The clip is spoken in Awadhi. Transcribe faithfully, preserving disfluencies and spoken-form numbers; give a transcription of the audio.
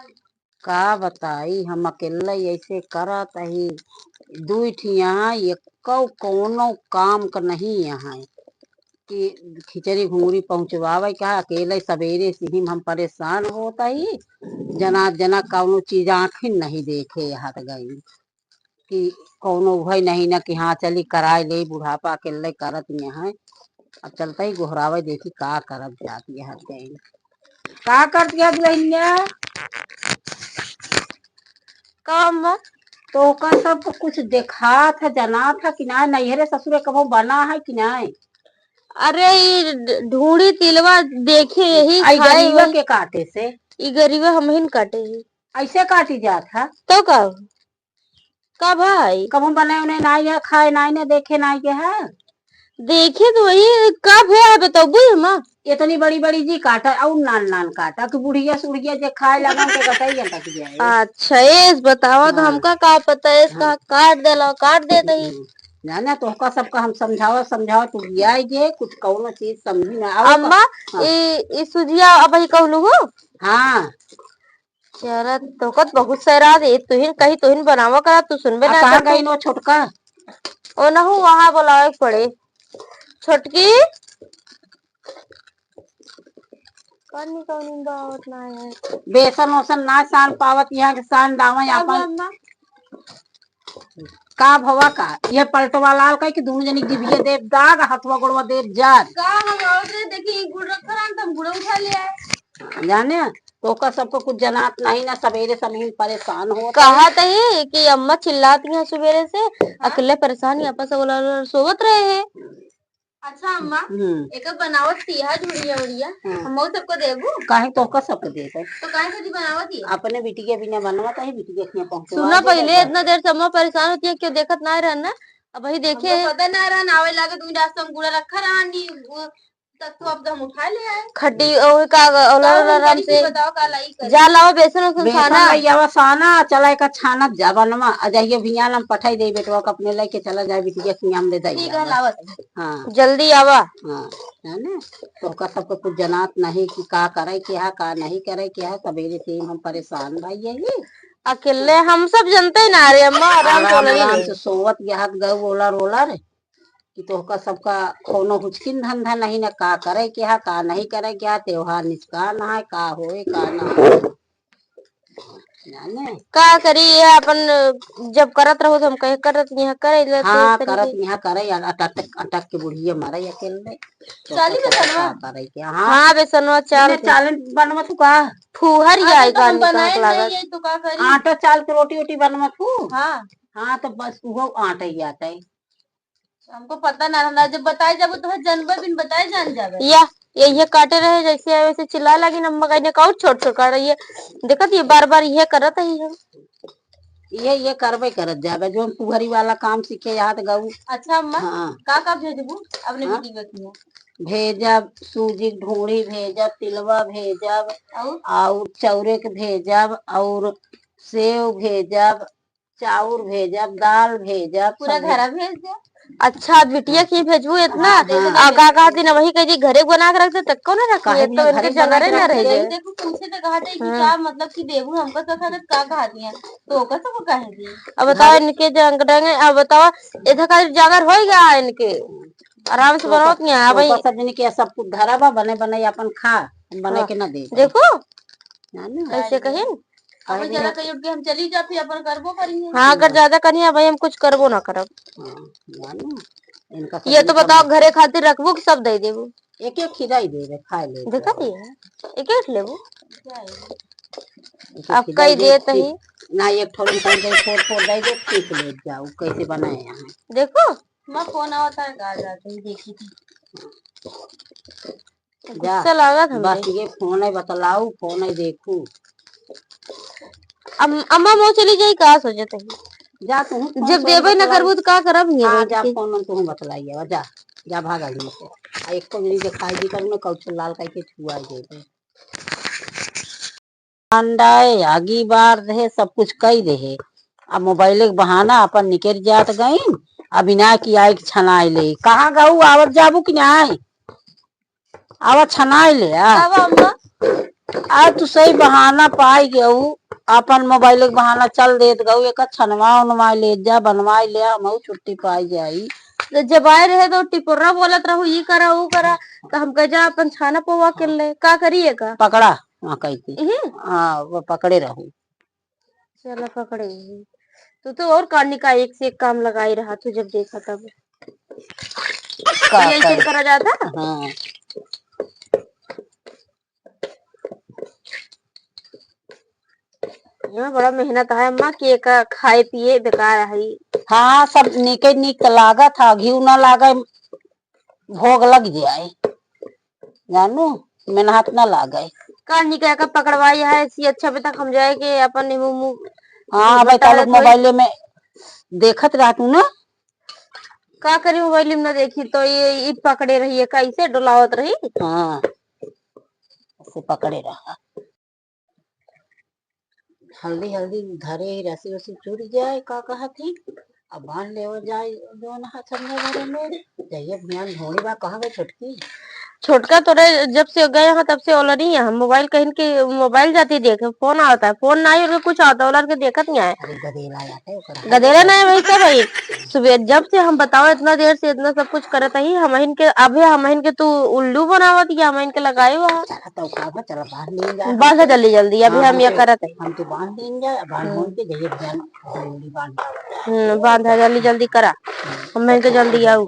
का बताई, हम अकेले ऐसे करत ही। दुई ठिया एक्कौ कौनो काम क नहीं यहाँ कि खिचड़ी घुंगरी पहुँचवावे का, अकेले सबेरे से ही हम परेशान होत ही। जना जना कौनो चीज आँखिन नहीं देखे हाथ गई कि कौनो उहै नहीं ना कि हाँ चली कराए ले, बुढ़ापा अकेले करत यहाँ। अब चलते ही गोहरावे देखी का करत जात यहाँ गई। का करत गया दुल्हनिया? का अम्मा? तोहका सबको कुछ देखात है, जनात है कि ना? नैहरे ससुरे कबो बना है कि ना? अरे, ई ढ-, ढूंढी तिलवा देखे यही आई खाए गरीबा वही। के काटे से? ई गरीबा हमहिन काटे ही। ऐसे काटी जात है? तो का? का भाई? कबो बनाए उन्हें ना आया, खाए ना, ना देखे ना आया है। देखे तो वही का भे है, बताबू ही माँ। इतनी बड़ी बड़ी जी काटा और नान नान काटा कि बुढ़िया सुढ़िया जे खाए लगा के गटाई अटक जाए। अच्छा, एस बतावा तो हाँ। हमका का पता, एस हाँ। का काट देला, काट देते ही। हम्म। ना, ना, तोहका सबका हम समझावा, समझावा, तू लिया जे, कुछ कौनो चीज समझी ना। आओ अम्मा, हाँ। ई, ई सुजिया अब ही कहलू हो? हाँ। चला, तोहका तो बहुत सैरा दे, तुहिन कही, तुहिन बनावा करा, तू सुनबे आ, ना कहाँ करत। गई नो छोटका? ओ नहु, वहाँ बोलावे के पड़े। छोटकी, कौन कौन बात ना है? बेसन ओसन ना सान पावत, यहाँ के सान दावा का आपन। भवा अम्मा? का भवा का? ये पलटवा लाल कहे कि दोनों जनी जिभिये देव दाग, हथवा गोड़वा देव जाग। का हम आवत रहे, देखी, ई गुड़ रखा रहन, त हम गुड़ उठा ले आए। जाने, तोहका सबको कुछ जनात नहीं ना, सबेरे से हम परेशान होत कहा हई। तही कि अम्मा चिल्लात यहाँ सुबेरे से, हाँ। अकेले परेशान, यहाँ पर सब लोग सोवत रहे हैं। अच्छा अम्मा, हम्म। एकर बनावत तिहा झुड़िया उड़िया, हम्म। हमहू सबको देबू? काहे तोहका सबको देबे? तो काहे खातिर बनावत ही? अपने बिटिया बिना बनवत ही, बिटिया के यहाँ पहुँचवा सुना दे पहिले, बस। इतना देर से अम्मा परेशान होती है, क्यों देखत ना रहन ना? अब वही देखे हमको हैं। पता ना रहन, आवे लागे, तुम रास्ता में गुड़ा रखा रहन, नी, वो तक तो अब हम उठा ले आए। खड्डी, ओहे का, ओला का हम आराम करी से। कि बताओ, का लाई करी? जा लाओ बेसन उसन बेसन छाना। लई आवा साना, चला एका छानत जा बनवा, आ जाइए भियान हम पठाई दे बेटवा के अपने लेके चला जाए, बिटिया के यहाँ दे दे ठीक है, आवा। लावत है। हाँ। जल्दी आवा। हाँ, है ना? तो ओकर सबको कुछ जनात नहीं कि का करे के है, का नहीं करे के है, सबेरे से ही हम परेशान भाई यही। अकेले हम सब जनते ही ना रे अम्मा, आराम आराम, तो नहीं आराम है। से सोवत यहात गऊ ओलर ओलर कि तोहका सबका कौनो हुचकिन धंधा नहीं ना, का करे के है, का नहीं करे के है, त्योहार निचका ना है, का होए, का ना होए। जाने? का करी, ये अपन जब करत रहो तो हम कहे करत यहाँ करे ले तो हाँ, तरीके। करत यहाँ करे, अटक, अटक के बुढ़िया मरे अकेले। तो चाली का बेसनवा? का करे के? हाँ। हाँ, बेसनवा चाल इन्हें के। चालन बनवा तू का? फूहर हाँ, या तो का हम निकाल बनाए लागत। नहीं, ये तो का करी? आटा चाल के रोटी ओटी बनवा तू? हाँ। हाँ, तो बस उहो आटा ही आता है। हमको पता ना रहना, जब बताए जाबो तो है जनबे बिन बताए जान जाबे। या, ये, ये काटे रहे जैसे वैसे चिल्लाए लागी ना, मगर इन्हें काऊ छोट छोट काट रही है। देखत ये बार बार ये करत ही हम। ये, ये करबे करत जाबे, जो फुहरी वाला काम सीखे यहाँ तो गऊ। अच्छा अम्मा, हाँ। का का भेजबू अपने हाँ। बेटी के किया? भेजब, सूजी के ढोढ़ी भेजब, तिलवा भेजब, और? और चौरे के भेजब, और सेव भेजब, चाउर भेजब, दाल भेजब, पूरा सब घरा भेज दे। अच्छा, बिटिया के भेजबू इतना? हाँ, हाँ। आ, का कहती ना, वही कह दी, घरे बना के रख दे, तक को ना रखी काहे है, तो बिना इनके घरे बना जंगरे के ना रख रह दे? जाए। देखो, पूछे तो कहा था कि हाँ। का मतलब कि देबू हमको तो खा का कहा दिया, तो ओकर सबको काहे दी? अब बताओ, घरे इनके जंग डंगे, अब बताओ, इधर का जंगर होई गया इनके, आराम से तो बनावत ओकर, नहीं है, तो भाई। ओकर सब जने के सब कुछ धरा बा, बने बने अपन खा, बने हाँ। के ना दे। देखो, ना, ना। ऐसे कहिन। अब काहे ज्यादा ना? कही उठ के हम चली जा, फिर अपन करबो करिए। हाँ, अगर हाँ। ज्यादा करिए, भाई, हम कुछ करबो ना करब। हाँ, जानो, इनका ये तो सबने बताओ, कमा- घरे खातिर रखबू कि सब दे देबू? एक एक खिदाई दे दे, खाए ले देखा जाओ। दिए? एक एक लेबू? एक एक अब खिदाई कई दे, देत ठीक। ही। ना, एक ठो निकाल दे, फोड़ फोड़ दे दे, ठीक ले जाओ, कैसे बनाए हैं। देखो। मैं फोन आवता है, कहा जाते ही देखी थी। जा, गुस्सा लागत हमरे। बस ये फोन है, बतलाऊ, फोन है, देखू। अम-, अम्मा, मो चली जाई, का सोचत है? जा, तू फोन जब तोड़ देबे ना बतलाई। करबू, तो का करब? ये हाँ, बैठ जा, के। फोन में तू बतलाई, जा, जा, भाग आगे से। आ, एक तो मेरी दिखाई दी करूँ ना, कौशल लाल कह के छुआ दे दे। अंडा है, आगी बार रहे, सब कुछ कई रहे। अब मोबाइल के बहाना अपन निकल जात गईन, अब इना की आई के छनाई ले। कहाँ गऊ, आवत जाबू कि नाई? आवा छनाई ले आ। आवा अम्मा। आ, तू सही बहाना पाई गऊ, अपन मोबाइल के बहाना चल देत गऊ, एक छनवा उनवा ले जा, बनवाई ले, हमहू छुट्टी पाई जाई। तो जब आए रहे तो टिपोरा बोलत रहू, "ई करा, ऊ करा", तो हम कह, "जा अपन छाना पोवा कर ले, का करिए का?" पकड़ा, वहाँ कही थी। इही? हाँ, वो पकड़े रहू। चला पकड़े ही। तू तो और कानी का एक से एक काम लगाई रहा, तू जब देखा तब। का ये ऐसे कर? करा जाता? हाँ। यहाँ बड़ा मेहनत है अम्मा, के का खाए पिए बेकार है। हाँ, सब नीके नीक त लागत है, घी ना लागे, भोग लग जाए, जानू, मेहनत ना लागे। का निकाय का पकड़वाई है, इसी अच्छा बता हम जाए के अपन मुंह मुंह हाँ, अब बता तब मोबाइल में देखत रहतू ना। का करी, मोबाइल में ना देखी तो ये, ये पकड़े रही है, कैसे डोलावत रही? हाँ, ऐसे पकड़े रहा। हल्दी, हल्दी धरे ही रसी उसी चुर जाए, का कहत ही? अब बांध लेवा जाए, जौन हा संगे भरे में, जइया भियान ढोंड़ी बा, कहाँ गए छोटकी? छोटका तोरे जब से गए हैं, तब से ओलरी है। हम मोबाइल कहीं के, मोबाइल जाती देखे, फोन आवत है, फोन ना आई और कुछ आवत है, ओलर के देखत नहीं आए। अरे गदेला आते ओकर। गदेला नहीं भाई, सब भाई। सुबह जब से हम बताओ, इतना देर से इतना सब कुछ करत ही, हमहिन के, अबे हमहिन के तू उल्लू बनावत या हमहिन के लगाए हुआ। चला तो का बा, चला बांध लीन जाए। बांध जल्दी जल्दी, अभी हाँ, हम ये हम तो, करत ही। हम तो बांध लीन जाए, बांध हम्म। होन के जइया भियान ढोंड़ी बांध। हम्म, बांध जल्दी जल्दी करा, हम्म, हमहिन के जल्दी आओ।